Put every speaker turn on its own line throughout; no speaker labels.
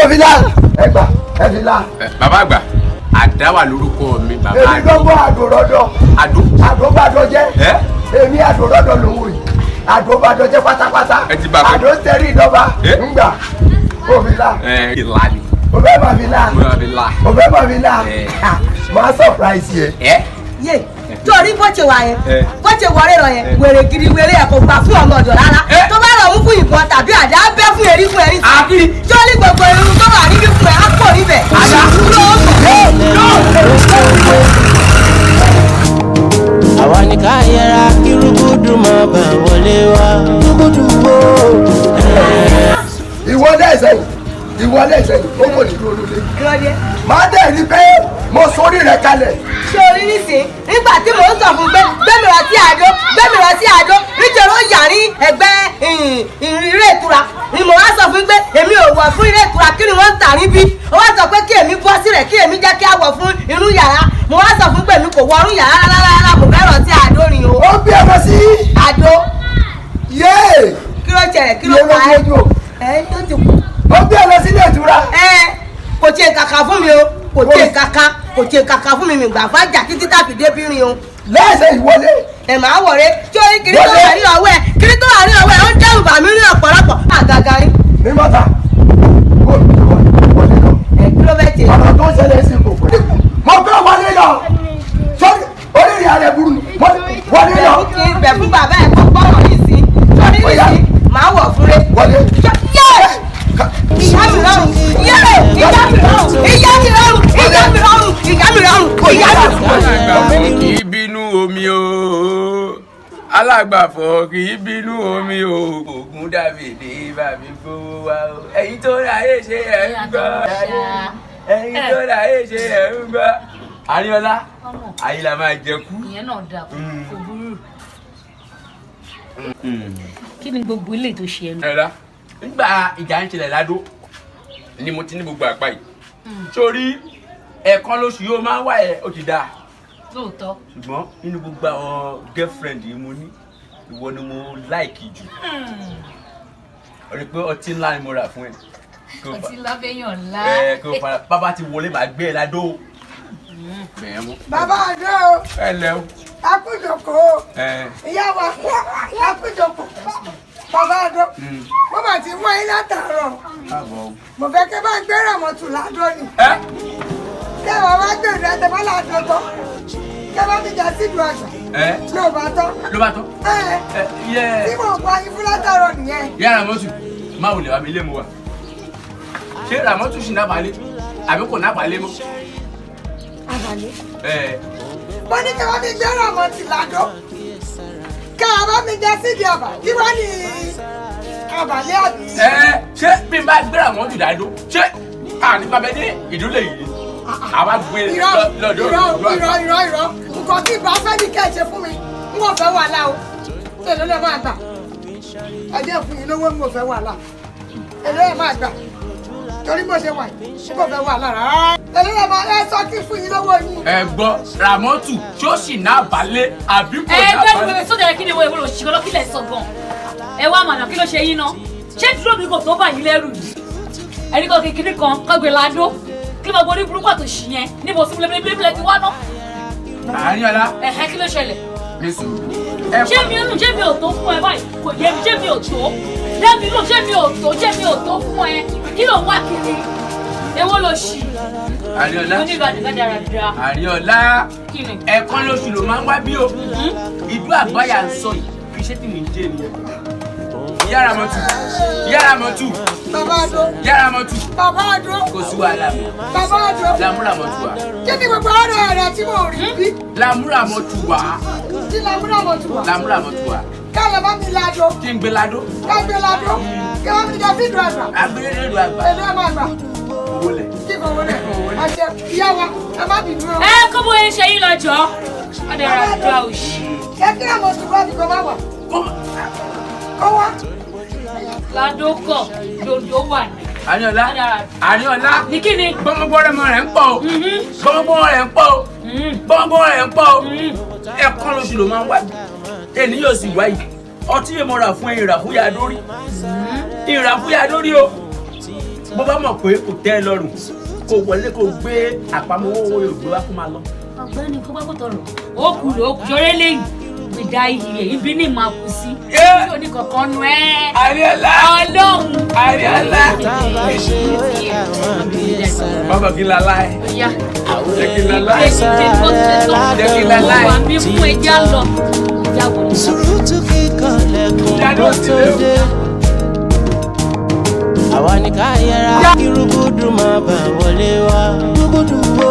Fi lá, ẹ gbà, ẹ fi lá.
Bàbá àgbà, àdá wà lórúkọ mi, bàbá.
Èmi gbọ́ngbọ́n àdòrọ́dọ̀.
Àdó.
Àdóbàdọ̀ jẹ́.
Ẹ?
Èmi àdòrọ́dọ̀ lòun yìí, àdóbàdọ̀ jẹ́ pátápátá.
Ẹ ti bá a pẹ́.
Àdó ń tẹ̀rí ìdọ́ba.
Ẹ?
Ńgbà ó fi lá.
Ẹ ìlà ni.
O fẹ́ máa fi lá.
Mo máa fi lá.
O fẹ́ máa fi lá.
Ẹ.
Máa surprise yẹ.
Ẹ.
Yé, torí bó ṣe wà yẹn,
Ẹ.
bó ṣe wọlé lọ yẹn, wèrè gidi, wèrè ẹ kò gbà fún ọmọ ọ̀dọ̀ rárá.
Ẹ.
Tó bá rọ̀ mú fún ìbọn tàbí àdá, á bẹ́ fún erí fún erí.
Àbí?
Torí gbogbo irun tó wà níbí fún ẹ á pọ̀ níbẹ̀.
Àdá.
Ló
Àwa ní ká yẹra kí rúgúdù má bà wọlé wá. Rúgúdù o.
Ìwọ lẹ́sẹ̀ yìí, ìwọ lẹ́sẹ̀ yìí, ó kò ní dúró lólé.
Kí ló dé?
Máa dẹ̀ rí pé mo sórí rẹ̀ kalẹ̀.
Ṣé orí nísìn nígbà tí mò ń sọ fún pé gbẹ́mi lọ sí àdó, gbẹ́mi lọ sí àdó, nítorí ó yà ní ẹgbẹ́ ilé ìtura ni mo wá sọ fún pé èmi ò wọ̀ fún ilé ìtura, kí ni wọ́n ń tà níbí? Ó wá sọ pé kí èmi bọ́ sílẹ̀, kí èmi jẹ́ kí á wọ̀ fún inú yàrá. Mo wá sọ fún pé èmi kò wọ inú yàrá rárá rárá, mo fẹ́ lọ sí àdó ni o.
Ó gbé ẹ̀rọ sí.
Àdó.
Yéè.
Kí ló ṣẹlẹ̀? Kí ló
Iye
pa ẹ́?
ló gbójú o.
Ẹ tó ti kú.
Ó gbé ẹ̀rọ sílé ìtura.
Ẹ kò tiẹ̀ kàkà fún mi o, kò tiẹ̀ kàkà, kò tiẹ̀ kàkà fún mi. Mi gbà fájà títí tàbí débìnrin o.
Lẹ́sẹ̀ ìwọlé.
Ẹ máa wọ̀rẹ́ tí ó rí kiri tó wà ní ọwọ́ ẹ, kiri tó wà ní ọwọ́ ẹ, ó ń dẹ́rù bà mí ní ọ̀pọ̀lọpọ̀ àgàgà rí.
Ní mọ́tà ó wọlé lọ.
Ẹ kí ló fẹ́ ṣe?
Ọ̀nà tó ń ṣẹlẹ̀ sí kò pé. Mo fẹ́ wọlé lọ. Sọ́rí oríire ààrẹ burú ni. Mo wọlé lọ.
Bẹ̀ fún kí bẹ̀ fún bàbá ẹ̀ kó gbọ́rọ̀ yìí sí torí
Ó yá.
nísìn máa wọ̀ fúnre.
Wọlé.
Yé, ìyá mi lọ́rùn! Yé, ìyá mi lọ́rùn! Ìyá mi lọ́rùn! Ìyá mi lọ́rùn! Ìyá mi lọ́rùn! Ìyá mi lọ́rùn!
Alágbàfọ̀ kì í bínú omi o, alágbàfọ̀ kì í bínú omi o. Ògùn dàbìdì bàbí gbowó wa o. Ẹ̀yin tó ráyè ṣe ẹ̀ ń gbọ́, ẹ̀yin tó ráyè ṣe ẹ̀ ń gbọ́. Àríọlá, ayé la máa jẹ kú.
Ìyẹn náà dà, kò burú. Kí ni gbogbo ilé tó ṣe ẹnu?
Ẹ̀rọ nígbà ìjà ń ṣẹlẹ̀ ládó ni mo ti ní gbogbo àpá yìí sórí. Ẹ̀ẹ̀kan lóṣù yóò máa ń wà ẹ̀, ó ti dáa.
Lóòótọ́.
Ṣùgbọ́n nínú gbogbo àwọn girlfriend yìí mo ní, ìwọ ni mo like jù. Ó rí i pé ọtí ńlá ni mo rà fún ẹ.
Ọtí ńlá fẹ́yàn ńlá.
Ẹ kó o fara bàbá ti wọlé, màá gbé ẹ ládó bẹ́ẹ̀ mú.
Bàbá àdó o.
Ẹ lẹ o.
Akújòkó.
Ẹ.
Ìyá wa, akújòkó. Bàbá àdó, mo mà ti mú yín látàárọ̀.
Káàbọ̀ o.
Mo fẹ́ kẹ́ bá ń gbé ràmọ̀tù ládó ni.
Ẹ.
Kẹ́ bá wá gbèrú ẹ tẹ́ bá ládó tán, kẹ́ bá ti jà sídùú àgbà.
Ẹ.
Ló bá tán.
Ló bá tán.
Ẹ.
Ẹ yẹ.
Tí mò ń pa yín fún látàárọ̀ nìyẹn.
Yá Ràmọ́tù, má wulẹ̀ wá mi ilé mu wa. Ṣé Ràmọ́tù sì náà balẹ̀ àbí kò náà balẹ̀ mọ́?
Àbàlẹ́.
Ẹ.
Mo ní kẹ́ bá mi gbé ràmọ̀tù ládó, kẹ́ bá mi jà sídìí àbà, kí wá ní àbàlẹ́ àbí?
Ẹ ṣé bí n bá gbé Ràmọ́tù dàdó, ṣé àní bàbá dé ìdúlé yìí àwa gbé
Irọ́.
lọ́dọ̀?
Irọ́, irọ́, irọ́, irọ́. Nǹkan tí ìbá fẹ́ ní kẹ́ ẹ ṣe fún mi, n kò fẹ́ wàhálà o. Èló lè máa gbà? Ẹ jẹ́ fún yín lówó, n kò fẹ́ wàhálà. Èló lè máa gbà? Torí bó ṣe wà yìí, n kò fẹ́ wàhálà rárá. Èló lè máa ẹ sọ kí fún yín lówó yín?
Ẹ gbọ́, Ràmọ́tù ṣó sì náà balẹ̀ àbí kò
Ẹ
náà
gbẹ́nu
balẹ̀?
bẹ̀rẹ̀ sójà. Kí ni ìwọ ìwọ òṣìṣẹ́ lọ́kìlẹ̀ sọ gan? Ẹ wá mànà, kí ló ṣe yín náà? Ṣé dúró mi kò tó bà yín lẹ́rù yìí? Ẹni kan kékeré kan kọ́gbé ládó, kí ló gbọ́ ní burúkú àtòṣì yẹn? Níbo sí bílẹ̀ ti wá ná?
Àríọlá.
Ẹ̀hẹ́, kí ló ṣẹlẹ̀?
Ní sùúrù. Ẹ.
Ṣé mi ò ṣé mi ò tó fún ẹ báyìí? Kò yé mi. Ṣé mi ò tó lẹ́mi ló? Ṣé mi ò tó? Ṣé mi ò tó fún ẹ? Kí ló ń wá kiri? Èwo ló ṣì?
Àríọlá.
Onígbàdàn dáradára.
Àríọlá.
Kí ni?
Ẹ̀ẹ̀kan lóṣù ló máa ń wá bí o. Ìdú àgbáyà ń sọ yìí, iṣẹ́ tí mò ń jẹ́ nìyẹn. Ìyá Ràmọ́tù, ìyá Ràmọ́tù.
Bàbá àdó.
Ìyá Ràmọ́tù.
Bàbá àdó.
Kò sí wàhálà mọ́.
Bàbá àdó.
Lámúràmọ́tù wà.
Kí ni gbogbo ọ̀rọ̀ rẹ̀ tí mò ń rí bí?
Lámúràmọ́tù wà.
Kí lámúràmọ̀tù wà?
Lámúràmọ́tù wà.
Ká lọ bá mi ládó.
Kí n gbé ládó.
Ká gbé ládó, kí wọ́n mi jẹ fídíò àgbà.
Agbélé àgbà.
Èló ẹ máa gbà?
Owó lẹ̀.
Kí kò wọlé àṣẹ. Ìyá wa, ẹ má bínú o.
Ẹ kó bóyá ṣe yín lọ́jọ́ ọ̀dàràdà òṣì.
Ṣé kí àmọ̀tù wá bí kò má wà? Kó wá.
Ládó kọ̀ dòdò wà ní.
Àríọlá, Àríọlá.
Ní kí ni?
Gbọmọgbọrẹmọ rẹ ń pọ̀ o, gbọmọgbọrẹ rẹ ń pọ̀ o, gbọmọgbọrẹ rẹ ń pọ̀ o. Ẹ̀ẹ̀kan lóṣù ló máa ń wá, èyí yóò sì wá yìí. Ọtí yẹn mo rà fún ẹ, ìrà fún ya dórí, ìrà fún ya dórí o. Bó bá mọ̀ pé kò tẹ́ ẹ lọ́rùn, kó wọlé kó gbé àpamọ́wọ́ owó yóò gbé wá kó máa lọ.
Ọ̀gbẹ́ni kó bá kó tọrọ. Ó kù ló kù yọrẹ lẹ́yìn. Gbìdá iyì rẹ̀ ibi ní ìmọ̀ àkù sí. Tí ò ní kankan nu ẹ́.
Àríọlá.
Ọlọ́run.
Àríọlá.
Tá a bá ṣe ó yẹ ká máa kíyè sára.
Bàbá kí n la láì.
Ọ̀ya.
Jẹ́ kí n la láì.
Sára rẹ̀
Jẹ́ kí n la láì.
Wà mí fún ẹja lọ. Ìjà wọlé.
Sùúrùtù kíkan lẹ̀kùn
Jáde
kó
ó ti
tó
lé o.
dé. Àwa ni ká yẹra kí rúgúdù má bà wọlé wá. Rúgúdù wo.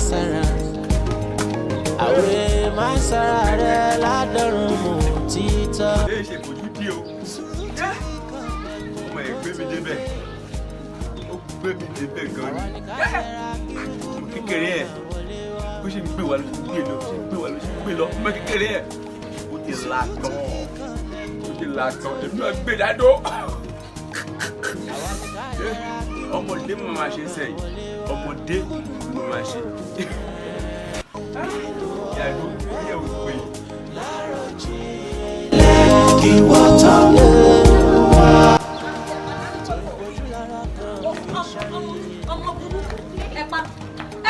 Sára. Àwẹ̀ máa ń sára rẹ̀ ládọ́rùn mú títọ́.
Ṣé ṣe fojú di o? Ọmọ ẹ̀ gbé mi débẹ̀. Ó gbé mi débẹ̀ gan ni. Ọmọ kékeré ẹ̀ bó ṣe ń gbé wa ló ṣe ń gbé lọ, ṣe ń gbé wa ló ṣe ń gbé lọ. Ọmọ kékeré ẹ̀ ó ti là tán. Ó ti là tán. Èmi náà gbé dádó. Ọmọdé mo máa ṣe sẹ́yìn. Ọmọdé mo máa ṣe. Ìyàwó ìyàwó pè é.
Kí wọ́n tó mú wá.
Ọmọ burúkú ẹ pa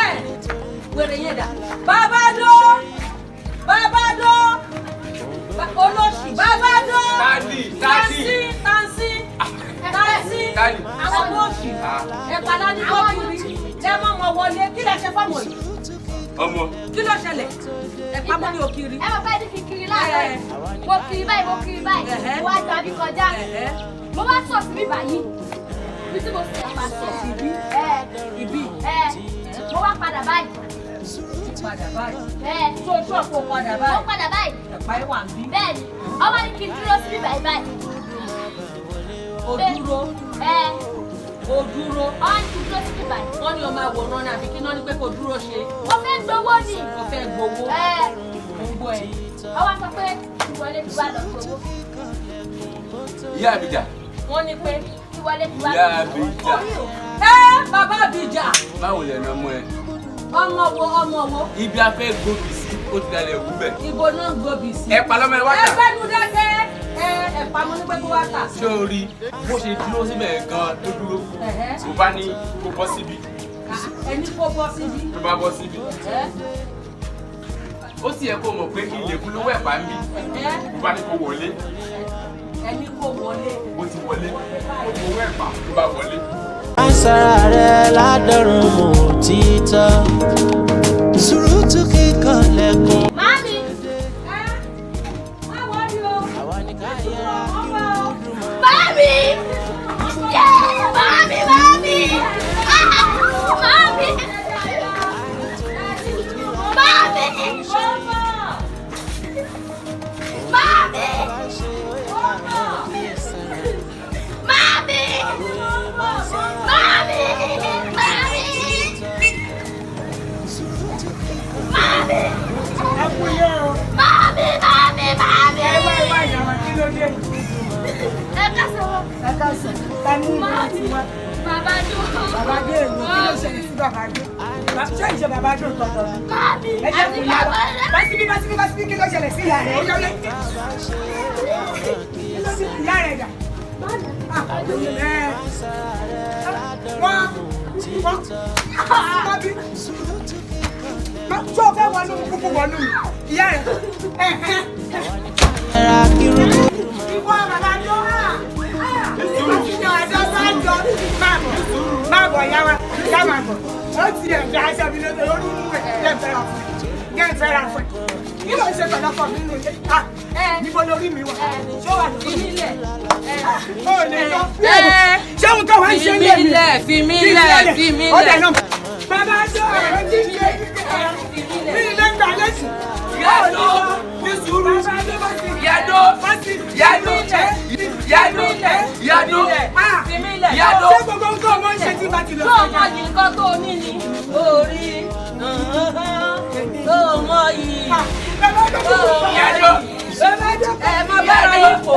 ẹ wèrè yẹn dà. Bàbá dó, bàbá dó, olóṣì, bàbá dó.
Tani, tani.
Tansi, tansi, tansi.
Tani.
Àwọn olóṣì ẹ padà ní kó kiri lẹ mọ ọmọ wọlé. Kí lẹ ṣe fọmọ yìí?
Ọmọ.
Kí ló ṣẹlẹ̀? Ẹ pamọ́ ní òkiri.
Ẹ mọ̀ fẹ́ ní kí n kiri láàárọ̀ yìí. Mo kiri báyìí, mo kiri báyìí, mo wá gba bí kọjá, mo wá sọ̀ sí báyìí, ibi tí mo sì pa sọ̀
Ibi.
Ẹ
Ibi.
Ẹ mo wá padà báyìí.
Padà báyìí.
Ẹ
Tó tó kó padà
mo
báyìí.
padà báyìí.
Ẹ̀pá ẹ̀ wà ń bí.
Bẹ́ẹ̀ ni, ọmọ ní kí n dúró sí báyìí báyìí.
O dúró.
Ẹ
O dúró.
Ọmọ ní kí n dúró sí báyìí.
Wọ́n ní o máa wòran ní àbí kí náà ní pé kó dúró ṣe?
Mo fẹ́ gbowó ni.
O fẹ́ gbowó.
Ẹ
Mo ń gbọ́ ẹ.
Ọwọ́ sọ pé ìwọlé ti wá lọ gbowó.
Ìyá Àbíjà.
Wọ́n ní pé
ìwọlé ti wá
Ìyá
lọ
Àbíjà.
Ẹ bàbá Àbíjà.
Báwo lẹ̀ nà ọmọ ẹ?
Ọmọ wo, ọmọ wo?
Ibi a fẹ́ gbòbì sí, ó ti dalẹ̀ òwú bẹ̀.
Ibo náà ń gbòbì sí?
Ẹ pa lọ́mọ ẹ wá tà.
Ẹ gbẹ́nu dákẹ́. Ẹ ẹ̀pà mo ní pé kó wá tà.
Ṣé o rí bó ṣe dúró síbẹ̀ gan-an tó dúró?
Ẹ̀hẹ́.
Mo bá ní kó bọ́ síbi.
Ẹni kó bọ́ síbi.
Tó bá bọ́ síbi.
Ẹ̀hẹ́.
Ó sì yẹ kó mọ̀ pé ilẹ̀kùn ló wẹ̀ bá ń bí.
Ẹ̀hẹ́.
Mo bá ní kó wọlé.
Ẹni kó wọlé.
Bó ti wọlé, ó fowó ẹ̀pà ló bá wọlé.
Máa ń sára rẹ̀ ládọ́rùn mú títọ́. Sùúrùtù kíkan lẹ̀kùn.
Màámi.
Ẹ má wọlé o.
Àwa ni ká yẹra kí rúgúdù má.
Màámi! Yé! Màámi! Màámi! Ah! Màámi! Màámi! Màámi! Màámi! Màámi! Màámi! Màámi!
Ẹ kú ilé o.
Màámi! Màámi! Màámi!
Ẹ wá ìwà ìyàwó, kí ló dé?
Ẹ káàsán o.
Ẹ káàsán. Ta ní ìlú ti wá?
Bàbá dùn.
Bàbá dé èmi, kí ló ṣẹlẹ̀ sí bàbá dé? Ṣé ìṣe bàbá dé tọ̀tọ̀?
Màámi!
Ẹ jẹ́
Àti
kí ìyá
bàbá rẹ̀.
bá síbí, bá síbí, bá síbí, kí ló ṣẹlẹ̀ sí ìyá rẹ̀? Ó yọ lé. Kí ló ṣe ìyá rẹ̀ dà? Ah, ẹ. Wọ́n wọ́n wọ́n bí. Ṣé o fẹ́ wọnú kúkú wọnú mi? Ìyá rẹ̀. Ẹ̀hẹ́n.
Yẹra kí rúgúdù má.
Ìwọ bàbá dé wá. Àjọ sájọ máa bọ̀, máa bọ̀ yá wa, yá máa bọ̀. Ó ti ẹ̀ dá aṣọ mi lóde lórí mú ẹ̀ jẹ́ ìfẹ́ra fún ẹ. Jẹ́ ìfẹ́ra fún ẹ. Kí ló ń ṣe pẹ̀lú ọkọ mi nínú ilé? Ah, níbo lórí mi wà? Ṣé wà lórí mi? Ó lè lọ. Ṣé ohun tó wá ń ṣe ń lé mi?
Fi mí lẹ̀, fi mí lẹ̀, fi mí
Ó dẹ̀
lẹ̀.
náà. Bàbá dé ọ̀rọ̀ tí ń ṣe ní ilé gbà lẹ́sìn.
Ìyá Àdó ní sùúrù. Ìyá Àdó. Ìyá Àdó. Ìyá Àdó. Ìyá Àdó.
Fi mí lẹ̀.
Ìyá Àdó.
Ṣé gbogbo nǹkan ọmọ ń ṣe tí bá ti lọ
Tó o mọ yìí nǹkan tó o ní ni. Orí. Tó o mọ yìí.
Ìyá àdó.
Ẹ má bára yín fò.